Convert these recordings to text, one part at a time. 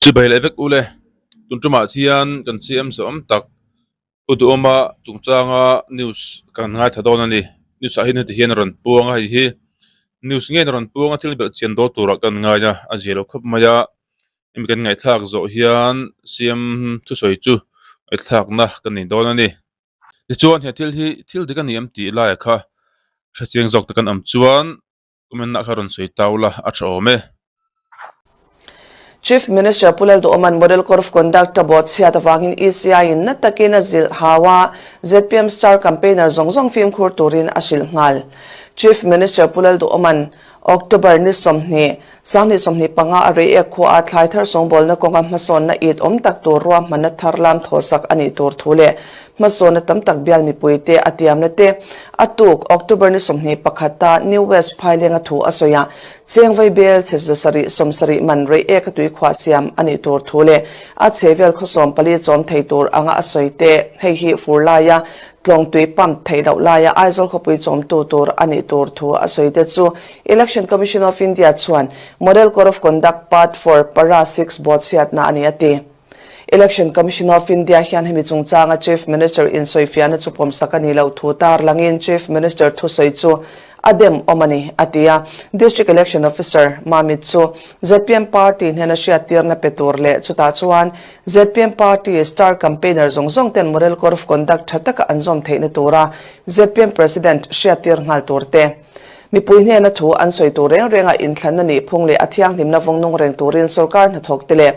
Chibai leh vek ule, tun tumah hian kan CM zawh awm tak Pu Duhawma chungchanga news kan ngaithla dawn a ni. News ah hian heti hian a rawn puang a, hei hi news ngeiin a rawn puang a, thil belh chian dawl turah kan ngai a, a zia lo khawp mai a. Hemi kan ngaihthlak zawh hian CM thusawi chu ngaihthlakna kan nei dawn a ni. Tichuan he thil hi thil dik a ni em tih laiah kha hrechiang zawk te kan awm chuan Comment ah kha rawn sawi tau la a tha awm e. Chief Minister Pu Lalduhawman Model Code of Conduct a bawhchhiat avangin ECI in na takin a zilh hau a, zpm star campaigner zawng zawng fimkhur turin a hrilh nghal. Chief Minister Pu Lalduhawman October ni 20, 2025 a Reiek khua a thlai thar sawngbawlna kawnga hmasawnna it awm tak tur ruahmanna thar lam thawhsak a nih tur thu leh Hmasawnna tam tak bial mipuite a tiamna te a tuk October ni 21 a New West Phailenga thu a sawi a, cheng vaibel chhe zasarih 70 man Reiek a tuikhuah siam a nih tur thu leh a chhevel khawsawm pali chawm thei tur anga a sawi te hei hi fur laia tlawng tui pump theih loh laia Aizawl khawpui chawmtu tur a nih tur thu a sawi te chu Election Commission of India chuan Model Code of Conduct Part 4 Para 6 bawhchhiatna a ni a ti. Election Commission of India hian hemi chungchanga Chief Minister insawifiahna chu pawmsak a nih loh thu tarlangin Chief Minister thusawi chu a dem awm a ni, a ti a. District Election Officer Mamit chu zpm party hnena hriattirna pe tur leh chutah chuan zpm party star campaigner zawng zawng ten Model Code of Conduct tha taka an zawm theihna tura zpm President hriattir nghal tur te Mipui hnena thu an sawi tur reng renga inthlanna nih phung leh a thianghlimna vawng nung reng turin sorkar hnathawk te leh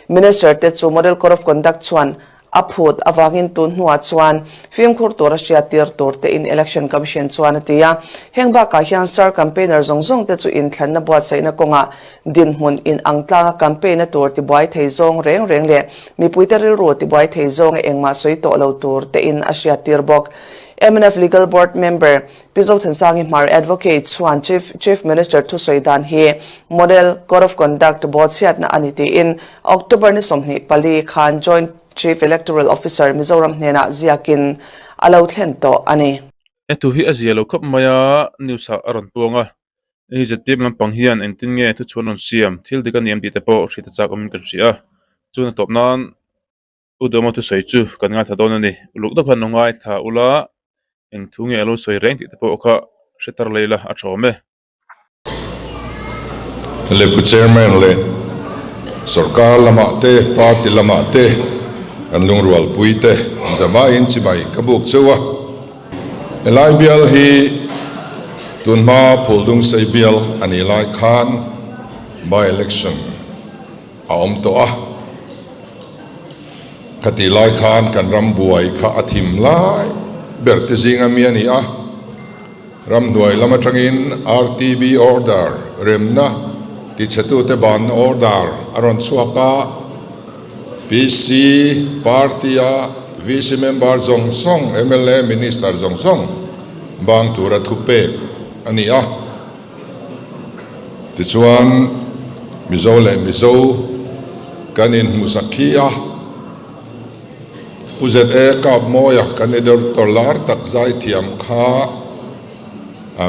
Minister te chu Model Code of Conduct chuan a phut avangin tun hnuah chuan fimkhur tura hriattir tur tein Election Commission chuan a ti a. Heng bakah hian star campaigner zawng zawng te chu inthlanna buatsaihna kawngah dinhmun inang tlanga campaign-na tur tibuai thei zawng reng reng leh mipuite rilru tibuai thei zawnga engmah sawi tawh lo tur tein a hriattir bawk. Mnf Legal Board member Pi Zothansangi Hmar Advocate chuan Chief Chief Minister thusawi dan hi Model Code of Conduct bawhchhiatna a ni tiin October ni 24 khan Joint Chief Electoral Officer Mizoram hnenah ziakin a lo thlen tawh a ni. He thu hi a zia lo khawp mai a, news ah a rawn puang a, hei zpm lampang hian engtin nge thuchhuan rawn siam, thil dik a ni em tih te pawh hriat a chak awmin kan hria a, chuan a tawp nan U Duhma thusawi chu kan ngaithla dawn a ni. Uluk deuh khan lo ngaithla ula, eng thu nge a lo sawi reng tih te pawh kha hre tar lei la a tha awm e. Lephu Chairman leh Sorkar lamah te, Party lamah te kan lungrualpui te zavaiin chibai ka buk cheu a. Helai bial hi tunhma Phuldungsei bial a nih lai khan by-election a awm tawh a. Khatih lai khan kan ram buai kha a thim lai ber te zinga mi a ni a. Ramhnuai lam atangin RTB order remna tichhetute banna order a rawn chhuak a. PC party-a VC member zawng zawng, mla, minister zawng zawng bang tura thupek a ni a. Tichuan, Mizo leh Mizo kan inhmuhsak khi a, Pu ZA Kapmawia kan editor lar tak zaithiam kha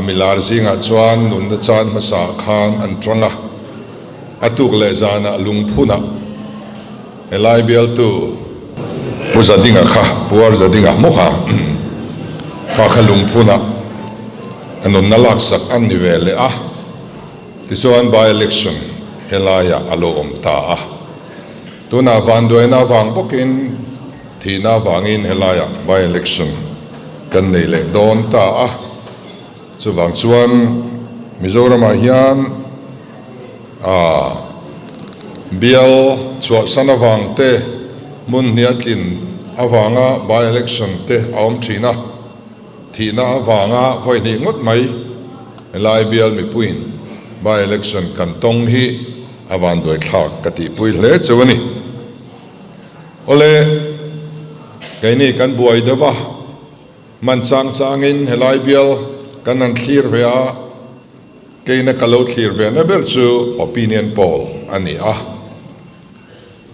milar zingah chuan nunna chan hmasa khan an tang a, a tuk leh zanah lungphunah helai bialtu Pu Zadinga kha, Pu Ar Zadinga hmu kha, kha kha lungphunah A nunna laksak an ni ve leh a, tichuan by-election helaiah a lo awm ta a. Tunah vanduaina avang bawkin thihna avangin helaiah by-election kan nei leh dawn ta a. Chuvang chuan Mizoramah hian bial chhuahsan avang te, hmun hniah tlin avanga by-election te a awm thin a. Thihna avanga vawi hnih ngawt mai helai bial mipuiin by election kan tawng hi a vanduai thlak ka tihpui hle cheu a ni. Awle, keini kan buai deuh a, hman chang changin helai bial kan han thlir ve a, keina ka lo thlir ve na ber chu opinion poll a ni a.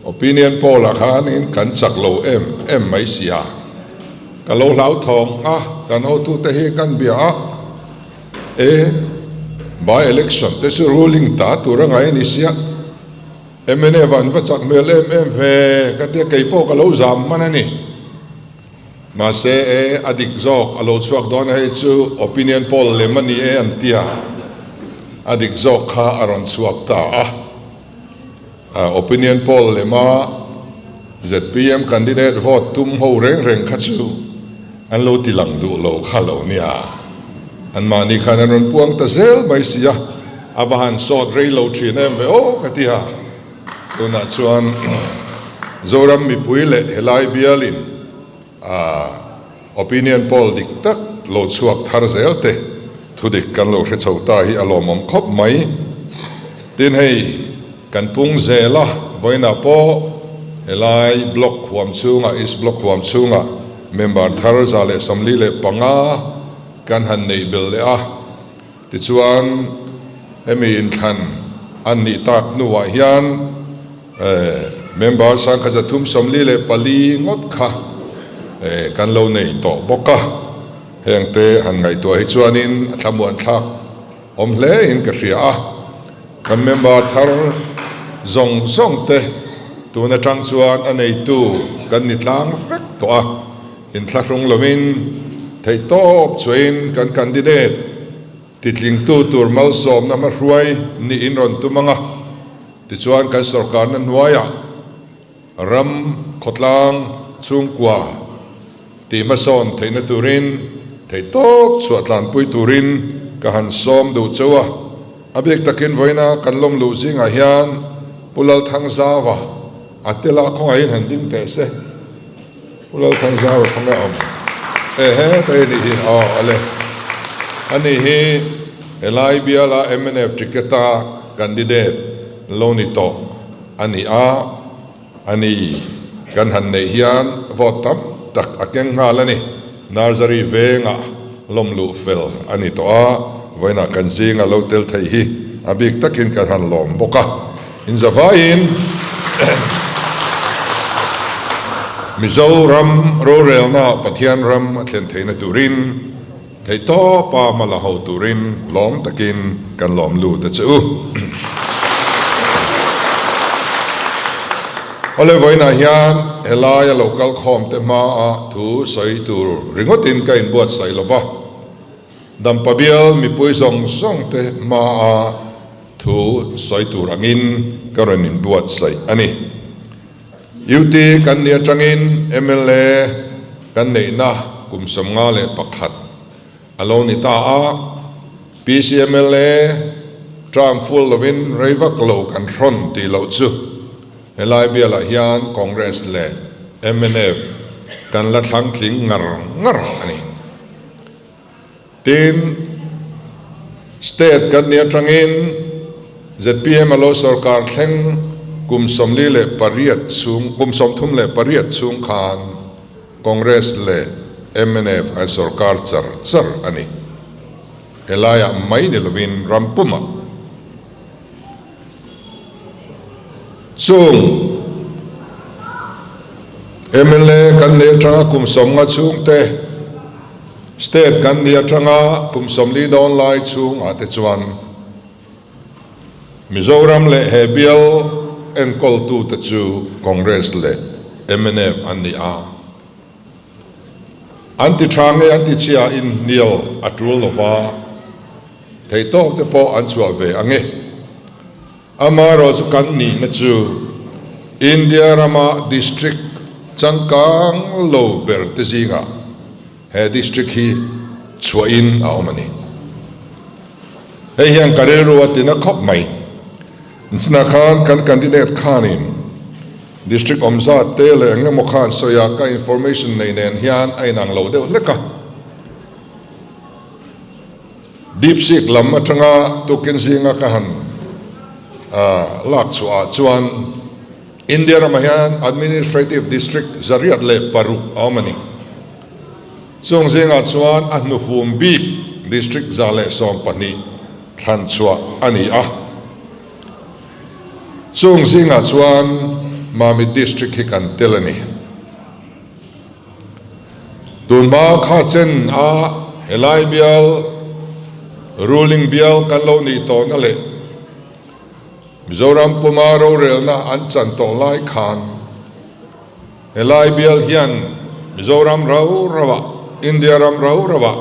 Opinion poll ah khanin kan chak lo em em mai si a, ka lo hlauthawng a, kan hotute hi kan bia a, e by election te chu ruling ta tur a ngai a ni sia, Mnf an va chak hmel em em ve ka tia kei pawh ka lo zam hman a ni. Mahse e a dik zawk a lo chhuak dawn a hei chu opinion poll lem a ni e an tia a dik zawk kha a rawn chhuak ta a. Opinion poll lema zpm candidate vote tum ho reng reng kha chu an lo ti lang duh lo kha lo nia. Anmahni khan an rawn puang ta zel mai si a, a va han sawt rei lo thin em ve aw ka ti a. Tunah chuan Zoram mipui leh helai bialin Opinion poll dik tak lo chhuak thar zel te thudik kan lo hre chho ta hi a lawmawm khawp mai. Tin hei kan pung zel a, vawiinah pawh helai block huam chhungah, East Block huam chhungah member thar 145 kan han neih belh leh a. Tichuan hemi inthlan an nih tak hnuah hian Member 1344 ngawt kha kan lo nei tawh bawk a, hengte han ngaihtuah hi chuanin a thlamuan thlak awm hle in ka hria a, kan member thar zawng zawng te tun atang chuan a neitu kan ni tlang vek tawh a, inthlahrung lovin theihtawp chuain kan candidate Titlingtu tur malsawmna hmahruai niin rawn tum ang a, tichuan kan sawrkarna hnuaiah ram khawtlang chhungkua tih hmasawn theihna turin theihtawp chhuah tlanpui turin ka han sawm duh cheu a. A bik takin vawiina kan lawm luh zingah hian Pu Lalthangzauva a tela khawngaihin han ding teh se. Pu Lalthanzau a khawnge awm e he ta hi nih hi aw ale ani hi helai biala mnf ticket a candidate lo ni tawh a ni a ani kan han neih hian vote tam tak a keng nghal a ni Nursery vengah lawm luh fel a ni tawh a vawiinah kan zinga lo tel thei hi a bik takin kan han lawm bawk a. Inzavaiin Mizoram rorelna Pathian ram a thlen theihna turin theihtawpa hma la ho turin lawm takin kan lawm lut a che u. Awle vawiinah hian helaia lo kal khawm te hmaa thu sawi tur ringawtin ka inbuatsaih lova, Dampa bial mipui zawng zawng te hmaa thu sawi tur angin ka rawn inbuatsaih a ni. UT kan nih atangin mla kan neihna kum 51 a lo ni ta a, PC mla term full lovin rei vak lo kan hrawn tih loh chu helai bialah hian Congress leh mnf kan la thlang tling ngar ngar a ni. Tin, State kan nih atangin zpm a lo sorkar thleng kum 48 chhung, kum 38 chhung khan Congress leh mnf an sorkar char char a ni. Helaiah mai ni lovin ram pumah. Chung mla kan nih atanga kum 50 chhungte, State kan nih atanga kum 40 dawn lai chhungah te chuan Mizoram leh he bial enkawltute chu Congress leh mnf an ni a. An ti tha nge an ti chhia inhnial a tul lova, theihtawk te pawh an chhuah ve ang e. Amaherawhchu kan nihna chu India rama district changkang lo ber te zingah he district hi chhuahin a awm a ni. Hei hian ka rilru a tina khawp mai. Nchna khan kan candidate khanin District awm zat te leh eng emaw khan sawi a, ka information nei nen hian a inang lo deuh hlek a. Deep Seek lam atanga tukin zinga ka han lak chhuah ah chuan India ramah hian Administrative District 106 a awm a ni. Chung zingah chuan a hnufum bik District 112 thlan chhuah a ni a. Chung zingah chuan Mamit District hi kan tel a ni. Tunhma kha chen a helai bial ruling bial kan lo nih tawhna leh. Mizoram puma rorelna an chan tawh lai khan helai bial hian Mizoram rau rauah, India ram rau rauah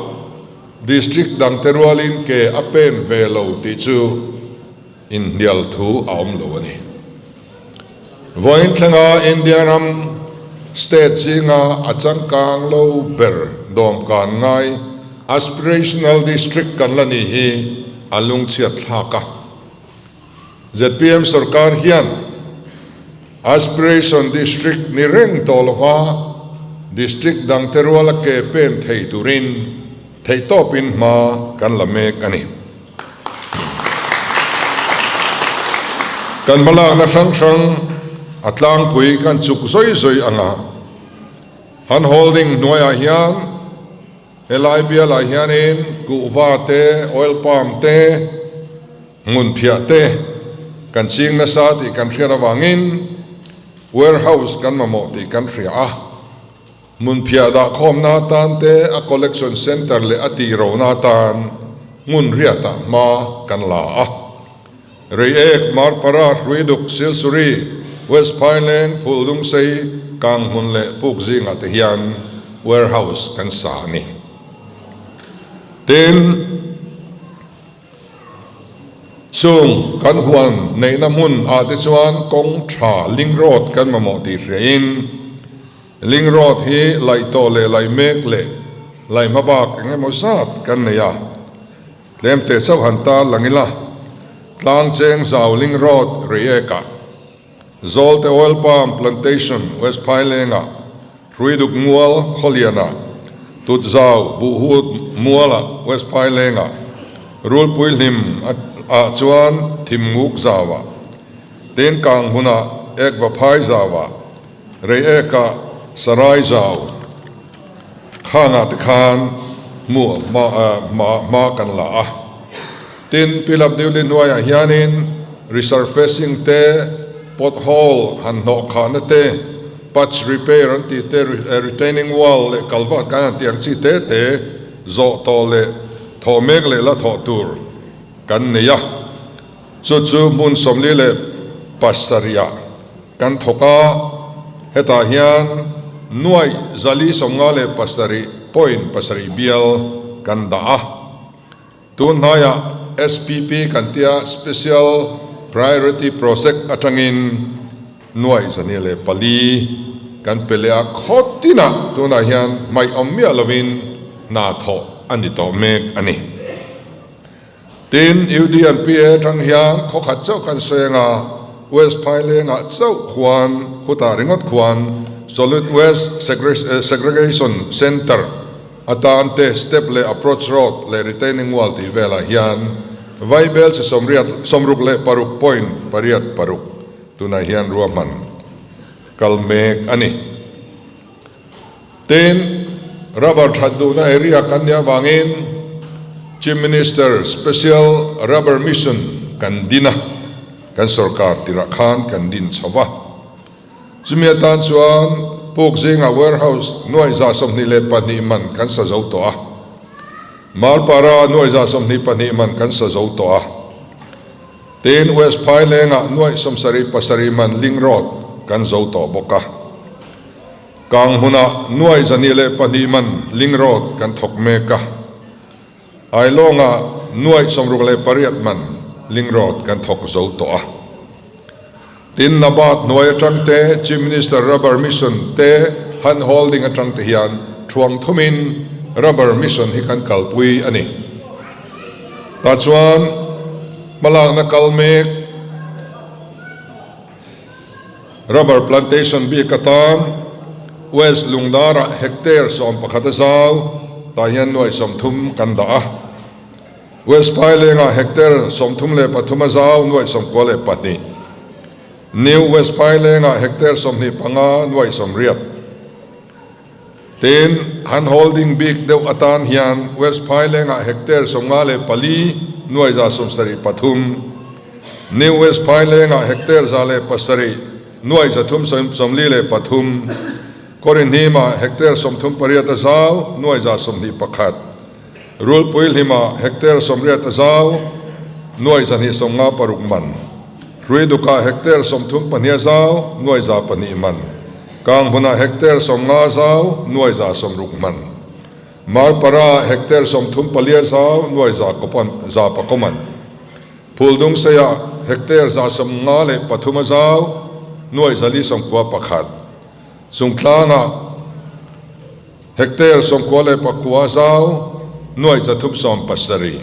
district dangte rualin ke a pen ve lo tih chu inhnial thu a awm lo a ni. Vawiin thlenga India ram state zinga a changkang lo ber dawmkan ngai aspirational district kan la ni hi a lungchhiat thlak a. Zpm sorkar hian aspiration district ni reng tawh lova district dangte ruala ke pen thei turin theihtawpin hma kan la mek a ni. Kan hmalakna hrang hrang a tlangpui kan chuk zawi zawi ang a, han holding hnuaiah hian helai bialah hianin kuhva te, oil palm te, hmunphiah te kan ching nasa tih kan hriat avangin warehouse kan mamawh tih kan hria a. Hmunphiah dahkhawmna atan te, a collection centre leh a tihrohna atan hmun riatah hma kan la a. Reiek, Marpara, Hruiduk, Silsuri, West Phaileng, Phuldungsei, Kanghmun leh Puk zingah te hian warehouse kan sa a ni. Tin, chung kan huan neihna hmun ah te chuan kawng tha, link road kan mamawh tih hriain, Link road hi laih tawh leh laih mek leh laih hma bak eng emaw zat kan nei a, tlem teh chauh han tar lang ila, tlang cheng zau link road Reiek-ah, Zawlte Oil Palm Plantation West Phaileng-ah, Hruiduk Mual Khawlian-ah, Tutzau Buhhut Mual-ah West Phaileng-ah, Rulpui Hlim ah chuan Thimnguk Zau-ah, Tenkang hmunah Ekva Phai Zau-ah, Reiek-ah Sarai Zau khangah te khan hmu hma hma kan la a. Tin, Pilap Diuli hnuaiah hianin resurfacing te, pothole han hnawh khahna te, patch repair an tih te, retaining wall leh culvert kan han tih ang chi te te zawh tawh leh thawh mek leh la thawh tur kan nei a. Chu chu hmun 47 ah kan thawk a, hetah hian nuaih 457 point pasarih bial kan dah a. Tun hnaiah SPP kan tia Special Priority Project atangin nuaih 204 kan pe leh a, khaw tinah tunah hian hmaih awm miah lovin hna thawh a ni tawh mek a ni. Tin, UD and PA atang hian khaw khat chauh kan sawi anga West Phailengah chauh khuan khutah ringawt khuan Solid Waste Segregation Centre atan te step leh approach road leh retaining wall tih velah hian Vaibel chi sawmriat 66 point pariat paruk tunah hian ruahman kal mek a ni. Tin, rubber that duhna area kan nih avangin Chief Minister Special Rubber Mission kan din a, kan sorkar tirah khan kan din chho va. Chumi atan chuan puk zingah warehouse nuaih 122 man kan sa zo tawh a, Marpara nuaih 122 man kan sa zo tawh a. Tin, West Phailengah nuaih 77 man link road kan zo tawh bawk a. Kang hmunah nuai 202 man link road kan thawk mek a, Ailawngah nuai 68 man link road kan thawk zo tawh a. Tin, Nabat hnuai atang te, Chief Minister Rubber Mission te hand holding atang te hian thuang thumin Rubber Mission hi kan kalpui a ni. Tah chuan hmalakna kal mek. Rubber plantation bik atan West Lungdarah hectare 11 a zau, tah hian nuai 30 kan dah a. West Phailengah hectare 33 a zau, nuai 92. New West Phailengah hectare 25, nuai 80. Tin, han holding bik deuh atan hian West Phailengah hectare 54, nuai 173, New West Phailengah hectare 107, nuai 343, Kawrinhimah hectare 38 a zau, nuai 121, Rulpuihlima hectare 80 a zau, nuai 256 man. Hruidukah hectare 32 zau, 200 man. Kanghmunah hectare 50 zau, 160 man. Marpara hectare 34 zau, 100 man. Phuldungseiah hectare 153 zau, 491. Chungtlangah hectare 99 zau, 370.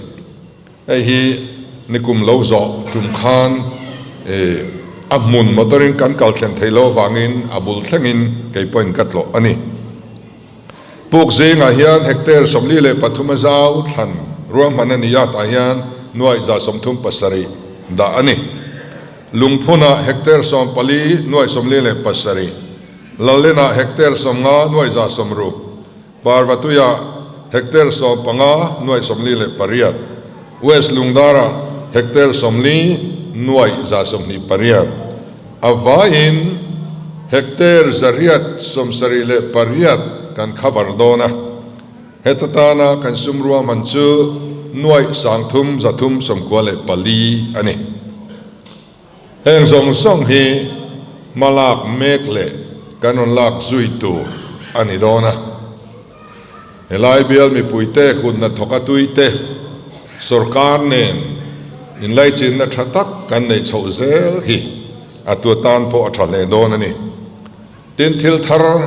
Hei hi nikum lo zawh tum khan a hmun motor in kan kal thlen thei lo avangin a bul thlengin kei pawhin ka tlawh a ni. Puk zingah hian hectare 43 a zau thlan ruahman a ni a, tah hian 137 dah a ni. Lungphunah hectare 14 47, Lallenah hectare 50 160, Parvatuia hectare 15 48, West Lungdara hectare 40 128, a vaiin hectare 878 kan cover dawn a. Heta tana kan sum ruahman chu 3,394 a ni. Heng zawng zawng hi hma lak mek leh kan rawn lak zui tur a ni dawn a. Helai bial mipuite kut hnathawk a tuite sorkar nen inlaichinna tha tak kan neih chhoh zel hi a tu tan pawh a tha hle dawn a ni. Tin, thil thar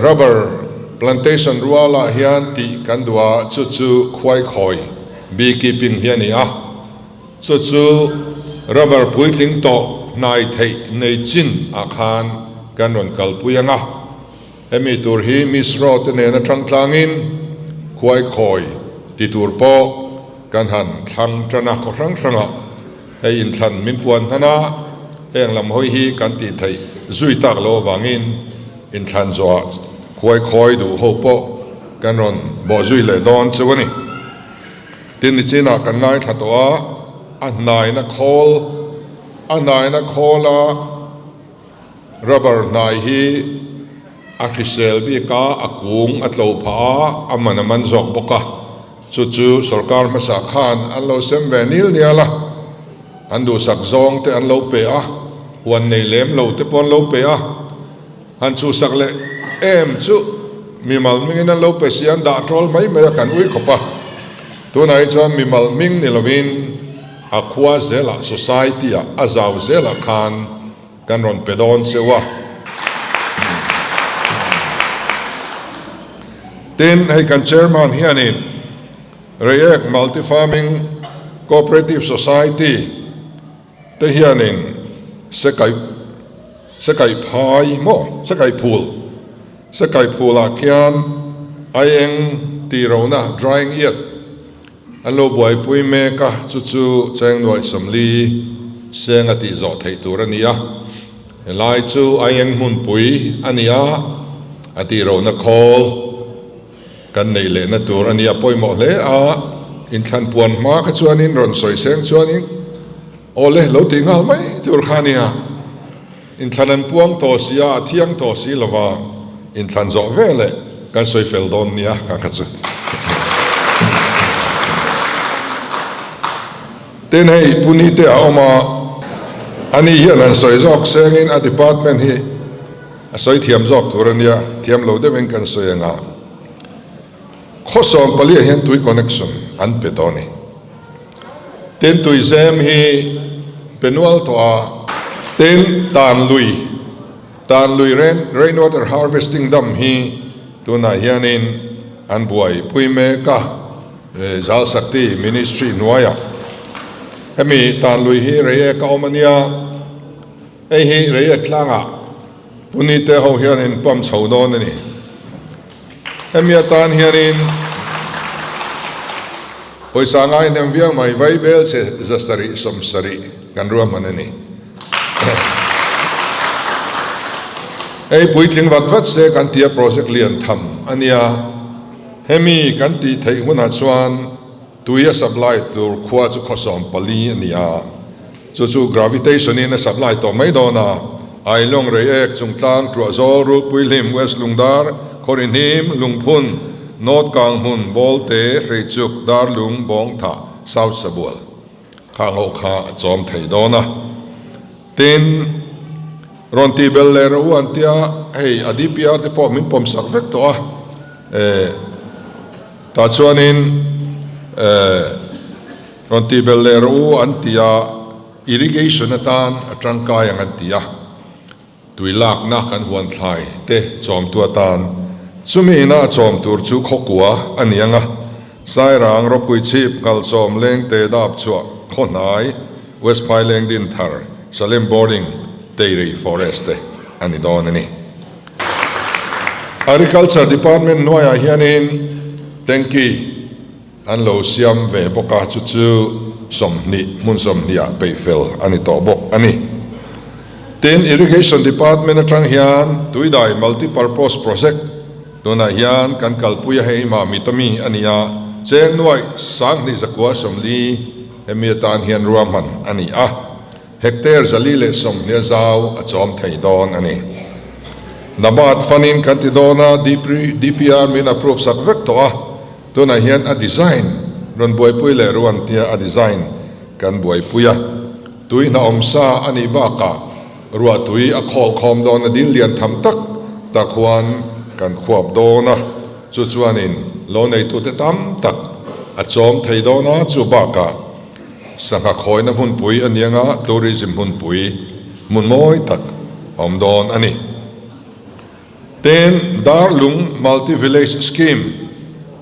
rubber plantation rualah hian tih kan duh a, chu chu khuaikhawi, beekeeping, hi a ni a. Chu chu rubber puitling tawh hnai theih nei chin ah khan kan rawn kalpui ang a. Hemi tur hi Misro te nen atang tlangin khuai khawi ti tur pawh kan han thlang tan a, khaw hrang hrangah hei inthlan min puan hnan a, heng lam hawi hi kan tih theih zui tak lo avangin inthlan zawhah khuai khawi duh ho pawh kan rawn bawh zui leh dawn chu a ni. Tin, nichinah kan ngaithla tawh a, a hnaina khawl, a hnaina khawla rubber hnai hi a hrisel bik a, a kung a tlo phah a, a man a man zawk bawk a, chu chu sorkar hmasa khan an lo sem ve nil nial a, an duhsak zawng te an lo pe a, huan nei lem lo te pawh an lo pe a. Han chhuhsak leh em chu mimal hmingin an lo pe si, an dah tawl mai mai a, kan ui khawp a. Tunah hi chuan mimal hming ni lovin a khua zelah, society-ah, a zau zelah khan kan rawn pe dawn cheu a. Tin, hei kan chairman hianin Reiek Multi Farming Cooperative Society te hianin sekai sekai phai maw sekai phul sekai phulah khian aieng tih lohna drying yet an lo buaipui mek a, chu chu cheng nuaih sawmli seng a tih zawh theih tur a ni a, helai chu aieng hmunpui a ni a, a tih lohna khawl. Kan neih lehna tur a nia pawimawh hle a, inthlan puan hma kha chuanin rawn sawi seng chuanin aw le lo tih nghal mai tur kha a nia. Inthlan an puang tawh si a, a thiang tawh si lova, inthlan zawh veleh kan sawi fel dawn nia kha kha chu. Tin hei Puni te a awm a, ani hian han sawi zawk sengin a department hi A sawi thiam zawk tur a nia, thiam lo deuhin kan sawi ang a. Khaw 14 ah hian tui connection an pe tawh a ni. Tin tui zem hi pe nual tawh a. Tin tan lui, tan lui rain water harvesting dam hi tunah hianin an buaipui mek a, Jal Shakti Ministry hnuaiah. Hemi tan lui hi Reiek a awm a nia. Hei hi Reiek tlangah Punite ho hianin pump chho dawn a ni. Hemi atan hianin pawisa ngai hnem viau mai vaibel che 770 kan ruahman a ni. Hei puitling vat vat se kan tia project lian tham a nia. Hemi kan tih theih hunah chuan Tui a supply tur khua chu khaw 14 a ni a, chu chu gravitation in a supply tawh mai dawn a, Ailawng, Reiek, Chungtlang, Tuahzawl, Rulpuihlim, West Lungdar, Khawrihnim, Lungphun, North Kanghmun, Bawlte, Hreichuk, Darlung, Bawngtha, South Sabual. Khang ho kha a chawm thei dawn a. Tin, rawn tih belh leh rawh u an tia, hei a DPR te pawh min pawm sak vek tawh a, eh tah chuanin eh rawn tih belh leh rawh u an tia, irrigation atan a tangkai ang an ti a. Tui lakna kan huan thlai te chawmtu atan chumi ina a chawm tur chu khawkua a ni ang a, Sairang ropui chhip Ngalchawm Lengte dap chhuah Khawhnai, West Phaileng Dinthar, Salem Boarding, Teirei Forest te a ni dawn a ni. Agriculture Department hnuaiah hianin tanky An lo siam ve bawk a, chu chu 20, hmun 20 ah peih fel a ni tawh bawk a ni. Tin, Irrigation Department atang hian Tuidai Multi-Purpose Project tunah hian kan kalpui a, hei Mamit ami a ni a, cheng nuaih 2140 hemi atan hian ruahman a ni a, hectare 420 a zau a chawm thei dawn a ni. Nabad Fund-in kan ti dawn a, DPR min approve sak vek tawh a, Tunah hian a design rawn buaipui leh ruan tia a design kan buaipui a, tui hna awm sa a nih bakah ruah tui a khawl khawm dawn a dil lian tham tak tak huan kan khuap dawn a, chu chuanin lo neitute tam tak a chawm thei dawn a, chu bakah sangha khawina hmunpui a ni anga tourism hmunpui hmun mawi tak a awm dawn a ni. Tin, Darlung Multi Village Scheme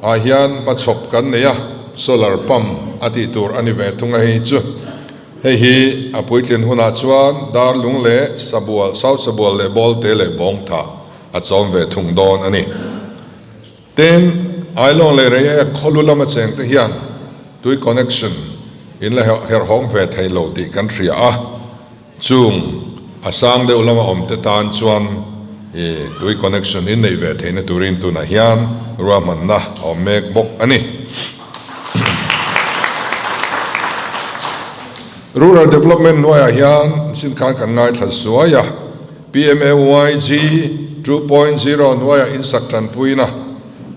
ah hian hmachhawp kan nei a, solar pump a tih tur a ni ve thung a hei chu. Hei hi a puitlin hunah chuan Darlung leh Sabual, South Sabual leh Bawlte leh Bawngtha a chawm ve thung dawn a ni. Tin, Ailawng leh Reiek khawlu lama chengte hian tui connection in la herhawng ve thei lo tih kan hria a. Chung a sang deuh lama awm te tan chuan i tui connection in neih ve theihna turin tunah hian ruahmanna a awm mek bawk a ni. Rural Development hnuaiah hian sin khan kan ngaithla zuai a, PMAYG 2.0 hnuaiah insak tanpuina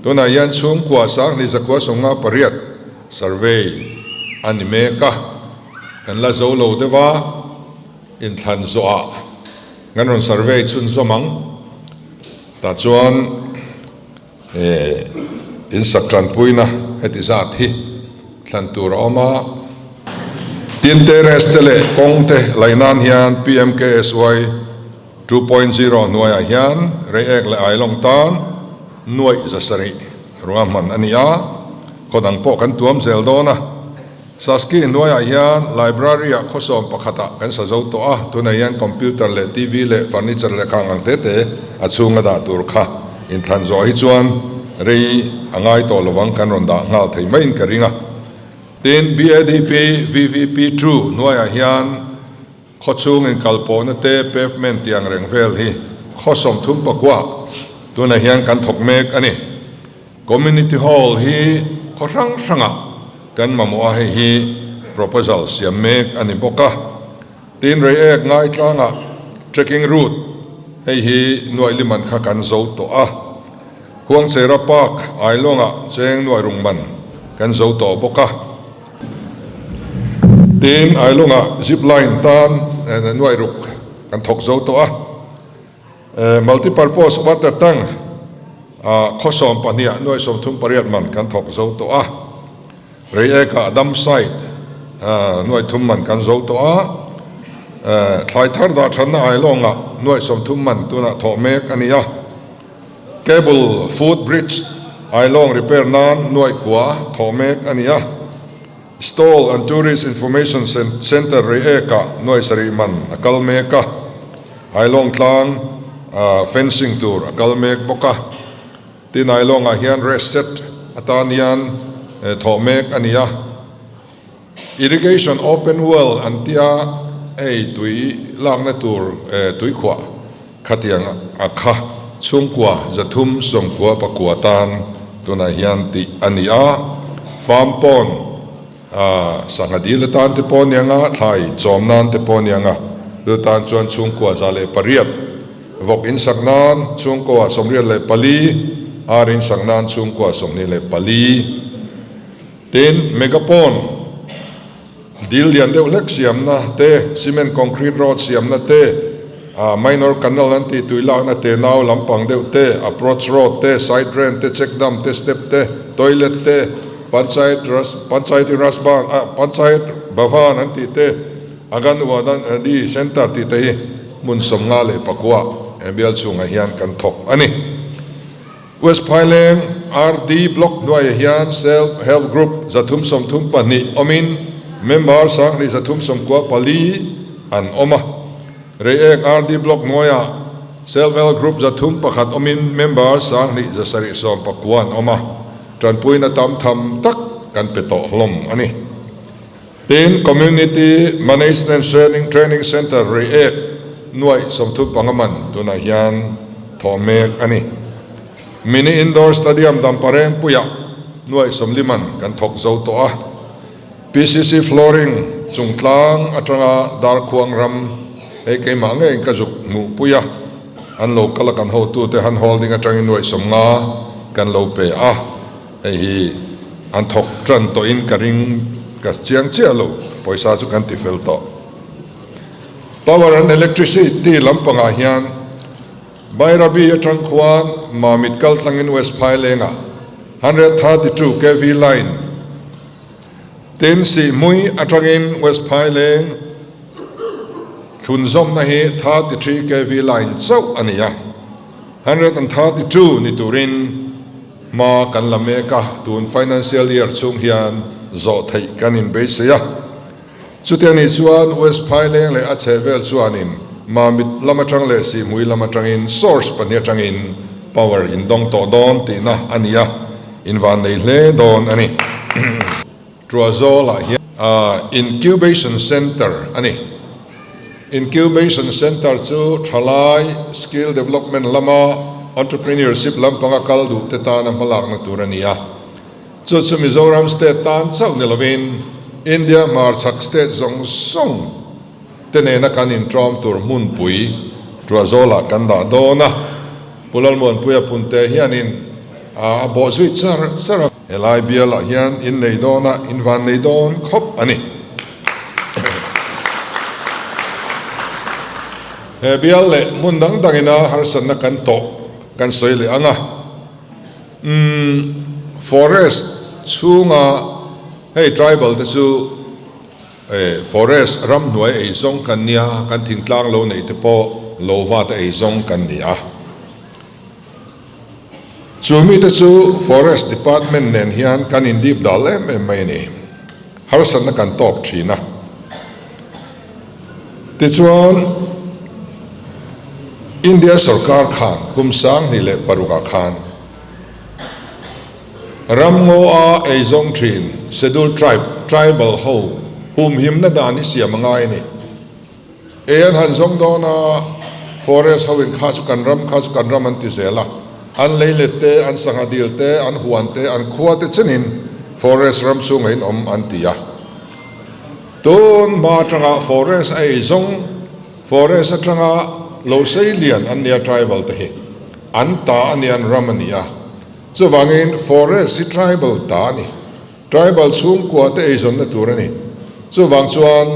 tunah hian chhungkua 2158 survey a ni mek a. Kan la zo lo deuh a, inthlan zawhah kan rawn survey chhunzawm ang. Tah chuan eh insak tanpuina heti zat hi thlan tur a awm a. Tin, terrace te leh kawng te laih nan hian PMKSY 2.0 hnuaiah hian Reiek leh Ailawng tan nuaih 700 ruahman a ni a, khaw dang pawh kan tuam zel dawn a. Saski hnuaiah hian library ah khawsawm pakhatah kan sa zo tawh a, tunah hian computer leh TV leh furniture leh khang ang te te a chhunga dah tur kha inthlan zawh hi chuan rei a ngai tawh lovang kan rawn dah nghal thei maiin ka ring a. Tin, BADP VVP two hnuaiah hian khawchhung inkalpawhna te pavement tih ang reng vel hi khaw 39 tunah hian kan thawk mek a ni. Community Hall hi khaw hrang hrangah kan mamawh a, hei hi proposal siam mek a ni bawk a. Tin, Reiek ngaitlangah trekking route hei hi nuaih liman kha kan zo tawh a. Khuangchera Park Ailawngah cheng nuaih rung man kan zo tawh bawk a. Tin, Ailawngah zip line tan nuaih ruk kan thawk zo tawh a. Multipurpose water tank ah khaw 12 ah nuaih 38 man kan thawk zo tawh a, Reiek ah dam site nuaih thum man kan zo tawh a, thlai thar dah thatna Ailawng ah nuaih 30 man tunah thawh mek a ni a, cable foot bridge Ailawng repair nan nuaih kua thawh mek a ni a, Stall and Tourist Information Centre Reiek ah nuaih sarih man a kal mek a, Ailawng tlang fencing tur a kal mek bawk a. Tin, Ailawng ah hian rest set atan hian thawh mek a ni a. Irrigation open well an tia hei tui lakna tur tuikhuah khatiang a kha chhungkua 399 tan tunah hian tih a ni a, farm pond sangha dil atan te pawh a ni ang a, thlai chawm nan te pawh a ni ang a, chu tan chuan chhungkua 108 vawk insak nan chhungkua 84, ar insak nan chhungkua 24. Tin, mega pond. Dil lian deuh hlek siamna te, cement concrete road siamna te, minor canal an tih tui lakna te nau lampang deuh te, approach road te, side drain te, check dam te, step te, toilet te, panchayat panchayati raj ban panchayat bhavan an tih te, Anganwadi centre tih te hi hmun 54 bial chhungah hian kan thawk a ni. West Phaileng RD Block hnuaiah hian Self Help Group 332 awmin member 2394 an awm a. Reiek RD Block hnuaiah Self Help Group 301 awmin member 2779 an awm a. Tanpuina tam tham tak kan pe tawh hlawm a ni. Tin, Community Management Training Training Centre Reiek nuaih 35 man tunah hian thawh mek a ni. Mini Indoor Stadium Damparengpuiah nuaih 40 man kan thawk zo tawh a. PCC Flooring chungtlang atanga Darkhuang ram hei keimah ngeiin ka zuk hmuhpui a, an lo kal a kan hotute han holding atangin nuaih 50 kan lo pe a. Hei hi an thawk tan tawhin ka ring ka chiang chiah lo, pawisa chu kan ti fel tawh. Power and Electricity lampangah hian Bairabi atang khuan Mamit kal tlangin West Phailengah 132 kv line tin Sihmui atangin West Phaileng thlunzawmna hi 33 kv line chauh a ni a, 132 ni turin Hma kan la mek a, tun financial year chhung hian zawh theih kan inbeisei a. Chuti anih chuan West Phaileng leh a chhehvel chuanin Mamit lam atang leh Sihmui lam atangin source pahnih atangin power in dawng tawh dawn tihna a ni a, invan nei hle dawn a ni. Tuazawlah hian Incubation Centre a ni. Incubation Centre chu thalai skill development lama entrepreneurship lampanga kal duh te tana hmalakna tur a ni a. Chu chu Mizoram state tan chauh ni lovin India hmarchhak state zawng zawng te nena kan intawm tur hmunpui Tuazawlah kan dah dawn a. Pu Lalmuanpuia Punte hianin a bawhzui char char a. Helai bialah hian in nei dawn a, in van nei dawn khawp a ni. He bial leh hmun dang dangina harsatna kan tawh kan sawi leh ang a. Umm, forest chhunga hei tribal te chu forest ramhnuai ei zawng kan nia, kan thingtlang lo neih te pawh lo va te ei zawng kan ni a. Chu mite chu Forest Department nen hian kan indip dal em em mai a ni. Harsatna kan tawk thin a. Tichuan, India sorkar khan kum 2006 ah khan ramngaw a eizawng thin Scheduled Tribe, Tribal ho humhimna dan hi siam a ngai a ni. Ei an han zawng dawn a, forest ho in kha chu kan ram, kha chu kan ram an ti zel a. An leilet te, an sangha dil te, an huan te, an khua te chenin forest ram chhungah in awm an ti a. Tun hma atanga forest a ei zawng, forest atanga lo sei lian an nia tribal te hi. An ta a nia, an ram a ni a. Chuvangin forest hi tribal ta a ni. Tribal chhungkua te eizawnna tur a ni. Chuvang chuan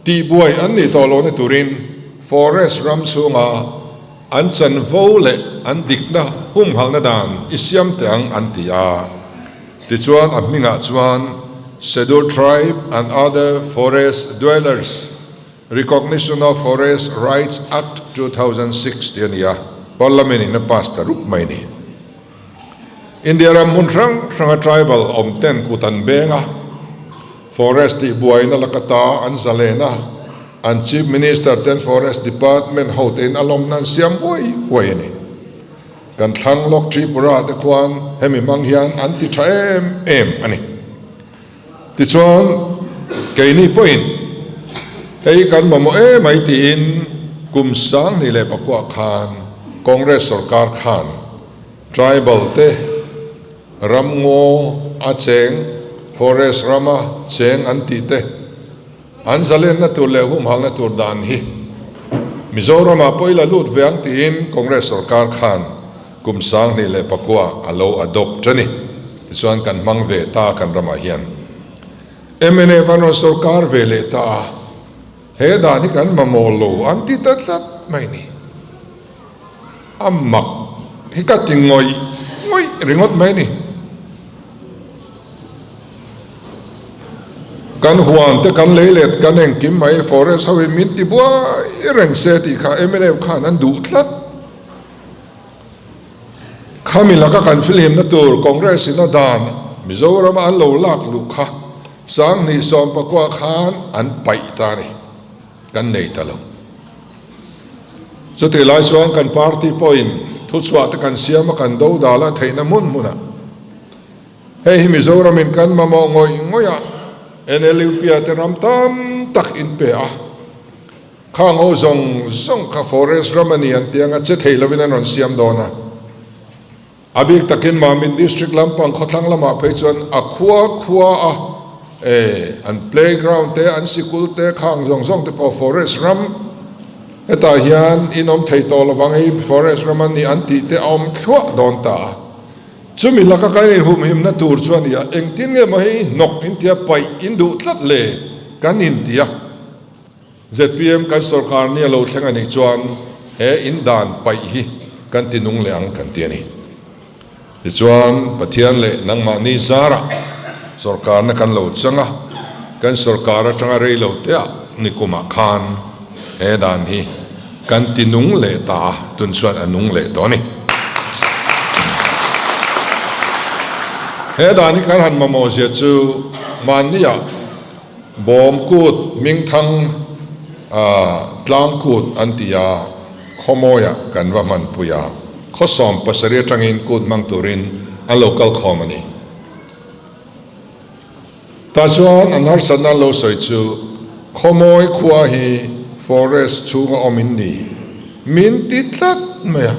tihbuai an nih tawh lohna turin forest ram chhunga an chanvo leh an dikna humhalhna dan i siam teh ang an ti a. Tichuan a hmingah chuan Scheduled Tribe and Other Forest Dwellers Recognition of Forest Rights Act 2006 tih a ni a, Parliament in a pass ta rup mai a ni. India ram hmun hrang hranga tribal awm ten kut an beng a, forest tih buaina laka ta an zalen a, an Chief Minister ten Forest Department hotein a lawmna an siam huai huai a ni. Kan thlang lawk Tripura te khuan hemi hmang hian an ti tha em em a ni. Tichuan, keini pawhin hei kan mamawh em mai tiin kum 2009 khan Congress sorkar khan tribal te ramngaw a cheng, forest rama cheng an tih te an zalenna tur leh humhalna tur dan hi Mizoramah pawh i la lut ve ang tiin Congress sorkar khan Kum 2009 a lo adopt a ni. Tichuan kan hmang ve ta kan ramah hian. Mnf an rawn sawrkar ve leh ta a, he dan hi kan mamawh lo an ti ta tlat mai ni. A mak hi ka ti ngawih ngawih ringawt mai ni. Kan huan te kan lei let kan engkim mai forest ho in min ti buai reng se tih kha mnf khan an duh tlat. Khami laka kan filhimna tur Congress in a dan Mizoram a an lo lak luh kha Sanghnih sawmpakua khan an paih ta a ni. Kan nei ta lo. Chutih lai chuan kan party pawhin thuchhuah te kan siam a kan do dal a theihna hmun hmunah hei hi Mizoram in kan mamawh ngawih ngawih a NLUP ah te ram tam tak in pe a. Khang ho zawng zawng kha forest ram a ni an ti anga che thei lovin an rawn siam dawn a. A bik takin Mamit district lampang khawthlang lamah phei chuan a khua khua a e an playground te an sikul te khang zawng zawng te pawh forest ram hetah hian in awm thei tawh lovang hei forest ram a ni an tih te a awm thluah dawn ta a. Chumi laka kan inhumhimna tur chu a ni a, engtin nge maw hei hnawk in tia paih in duh tlat le kan inti a. Zpm kan sorkar ni a lo thleng a nih chuan he in dan paih hi kan ti nung leh ang kan ti a ni. Tichuan Pathian leh nangmahni zarah sorkarna kan lo chang a, kan sorkar atanga rei lo teah nikumah khan he dan hi kan ti nung leh ta a, tun chuan a nung leh tawh a ni. He dan hi kan han mamawh zia chu mahniah Bawm kut hmingthang tlang kut an ti a, khawmawiah kan va hmanpui a, khawsawm pasarih atangin kut hmang turin an lo kal khawm a ni. Tah chuan an harsatna an lo sawi chu khawmawi khua hi forest chhunga awm in ni min ti tlat mai a,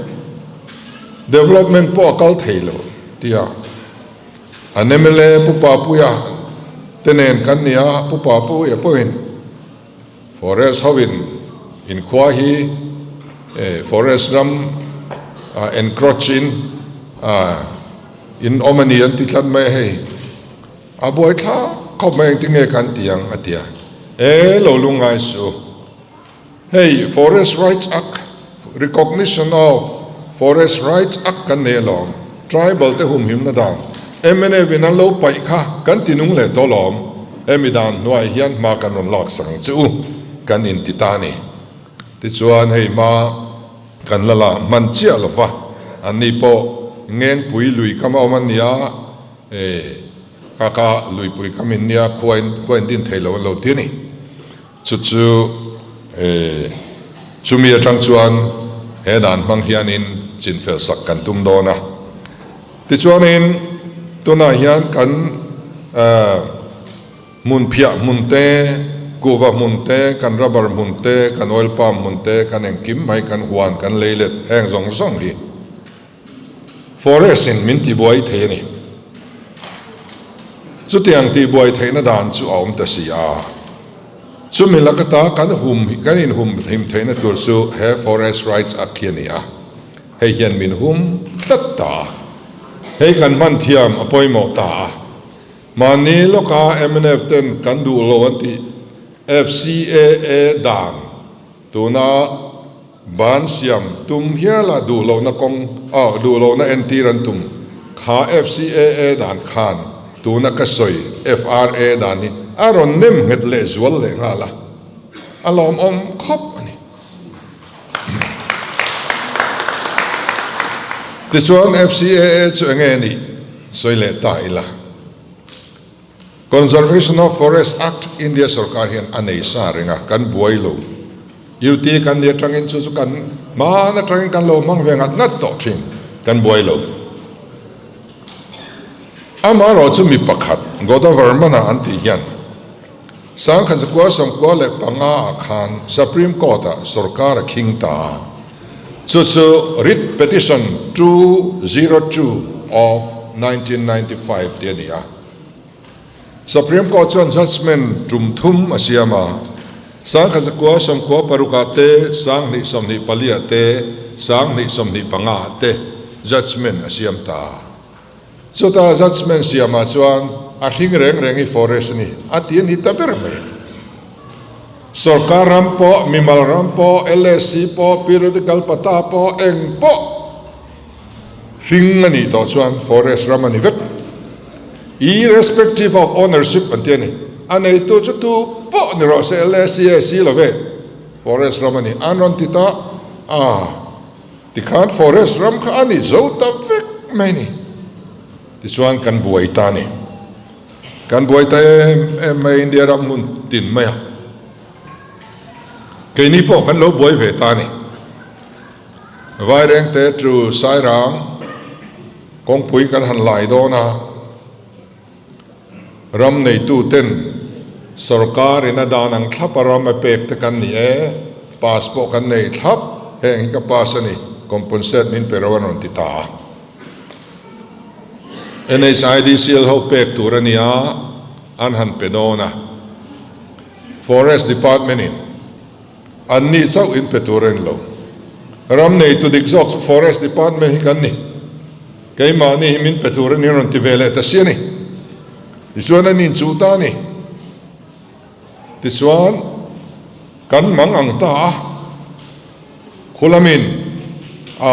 development pawh a kal thei lo tia. An mla Pu Papuia te nen kan ni a, Pu Papuia pawhin Forest hovin inkhua hi Forest ram encroach in in awm a ni an ti tlat mai a hei. A buaithlak khawp mai engtin nge kan ti ang a ti a, e lo lungngai suh. Hei Forest Rights Act, Recognition of Forest Rights Act kan nei alawm, Tribal te humhimna dan mnf in an lo paih kha kan ti nung leh tawh alawm, hemi dan hnuai hian hma kan rawn lak sak ang che u kan inti ta a ni. Tichuan hei hma kan la la hman chiah lo va, anni pawh Ngengpui lui kam a awm an nia, kaka luipui kam in nia khua in khua in din thei lo an lo ti a ni. Chu chu chumi atang chuan he dan hmang hianin chinfel sak kan tum dawn a. Tichuanin tunah hian kan hmun phiah hmun te, kuhva hmun te, kan rubber hmun te, kan oil palm hmun te, kan engkim mai kan huan kan lei let heng zawng zawng hi Forest in min tihbuai thei a ni. Chutiang tihbuai theihna dan chu a awm ta si a. Chumi laka ta kan hum kan inhum hlim theihna tur chu he Forest Rights Act hi a ni a. Hei hian min hum tlat ta a. Hei kan hman thiam a pawimawh ta a. Mahni lawka mnf ten kan duh lo an tih FCAA dan tuna Ban siam tum hiala duh lohna kawng ah duh lohna entir an tum kha FCAA dan khan tuna ka sawi FRA dan hi a rawn nem nghet leh zual leh nghal a, a lawmawm khawp a ni. Tichuan FCAA chu enge nih sawi leh ta ila. Conservation of Forest Act India sorkar hian a nei sa reng a, kan buai lo. UT kan ni atangin chu chu kan hman atangin kan lo hmang ve ngat ngat tawh thin, kan buai lo. Amaherawh chu mi pakhat Godavarman-a an tih hian 1995 ah khan Supreme Court-ah sorkar a khing ta a, chu chu Writ Petition 202 of 1995 tih a ni a. Supreme Court chuan judgement tum thum a siam a, 1996 ah te, 2024 ah te, 2025 ah te judgement a siam ta. Chuta judgement siamah chuan A hring reng reng hi forest a ni, a ti a ni ta ber mai a ni. Sorkar ram pawh, mimal ram pawh, LSC pawh, periodical pata pawh, eng pawh hring a nih tawh chuan forest ram a ni vek. Irrespective of ownership an ti a ni. A neitu chu tu pawh ni rawh se, LSC a si lo ve, forest ram a ni. An rawn ti ta a, tikhan forest ram kha a ni zo ta vek mai a ni. Tichuan kan buai ta a ni. Kan buai ta em em mai India ram hmun tin mai a. Keini pawh kan lo buai ve ta a ni. Vairengte chu Sairang kawngpui kan han lai dawn a, ram neitu ten sorkar in a dan ang thlap a ram a pek te kan ni e, pass pawh kan nei thlap, heng hi ka pass a ni, compensate min pe ro an rawn ti ta a. NHIDCL ho pek tur a nia, an han pe dawn a, Forest Department in An nih chauh in pe tur a ni lo. Ram neitu dik zawk chu Forest Department hi kan ni. Keimahni hi min pe tur a ni rawn ti ve leh ta si a ni. Tichuan an inchuh ta a ni. Tichuan kan mang ang ta a, Khulamin a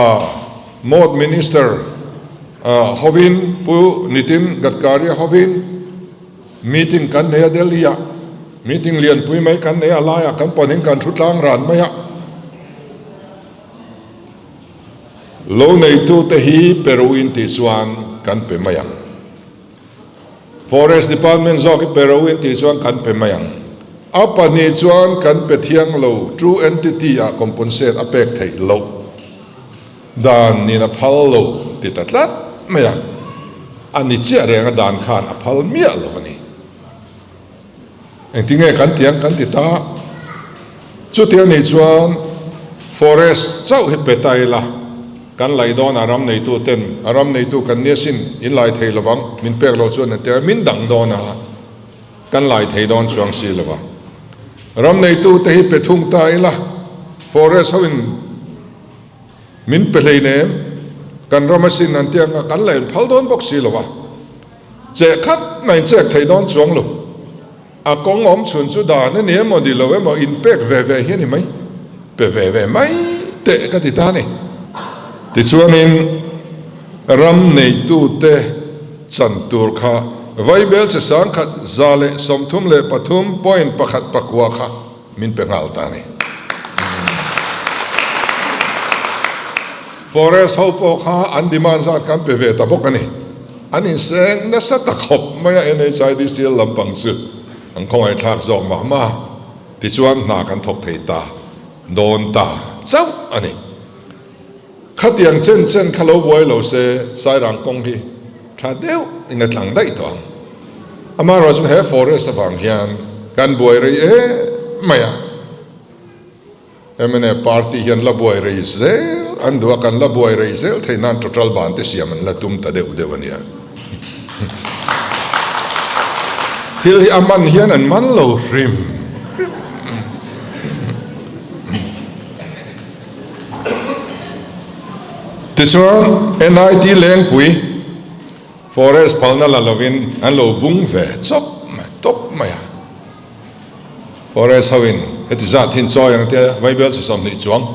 Mode Minister hovin Pu Nitin Gadkari hovin, Meeting kan nei a Delhi ah meeting lianpui mai kan nei a laiah kan panin kan thu tlang ran mai a, lo neitute hi Peru in tih chuan kan pe mai ang, Forest Department zawk hi Peru in tih chuan kan pe mai ang, a pahnih chuan kan pe thiang lo, true entity ah compensate a pek theih loh. Dan nin a phal lo ti ta tlat mai a, a ni chiah reng a dan khan a phal miah lo a ni. Engtinge kan ti ang kan ti ta, chuti a nih chuan forest chauh hi pe ta ila, kan laih dawn a ram neitu ten a ram neitu kan nia sin in lai thei lovang min pek loh chuan an ti a, min dang dawn a, kan lai thei dawn chuang si lo a. Ram neitu te hi pe thung ta ila, forest ho in. Min pe hleinem, kan ram asin an ti anga kan la inphal dawn bawk si lo a, cheh khat mai chek thei dawn chuang lo. A kawng awm chhun chu dan a ni emaw ni lo emaw inpek ve ve hi a ni mai, pe ve ve mai teh ka ti ta a ni. Tichuanin ram neitute chan tur kha Vaibel che sangkhat 133 point pakhat pakua kha Min pe nghal ta a ni. Forest ho pawh kha an demand zat kha an pe ve ta bawk a ni. An inseng nasa ta khawp mai a NHIDCL lampang chu an khawngaihthlak zawk mah mah a, tichuan hna kan thawk thei ta dawn ta chauh a ni. Khatiang chen chen kha lo buai lo se Sairang kawng hi tha deuh in a tlang daih tawh ang. Amaherawh chu he forest avang hian kan buai rei em mai a, mnf party hian la buai rei zel an duh a, kan la buai rei zel theih nan total ban te siam an la tum ta deuh deuh a nia. Thil hi a man hian an man lo hrim hrim. Tichuan, NIT Lengpui Forest phalna la lovin an lo bung ve chawp mai tawp mai a. Forest hoin heti zat hin chawi ang tia Vaibel chi 20 chuang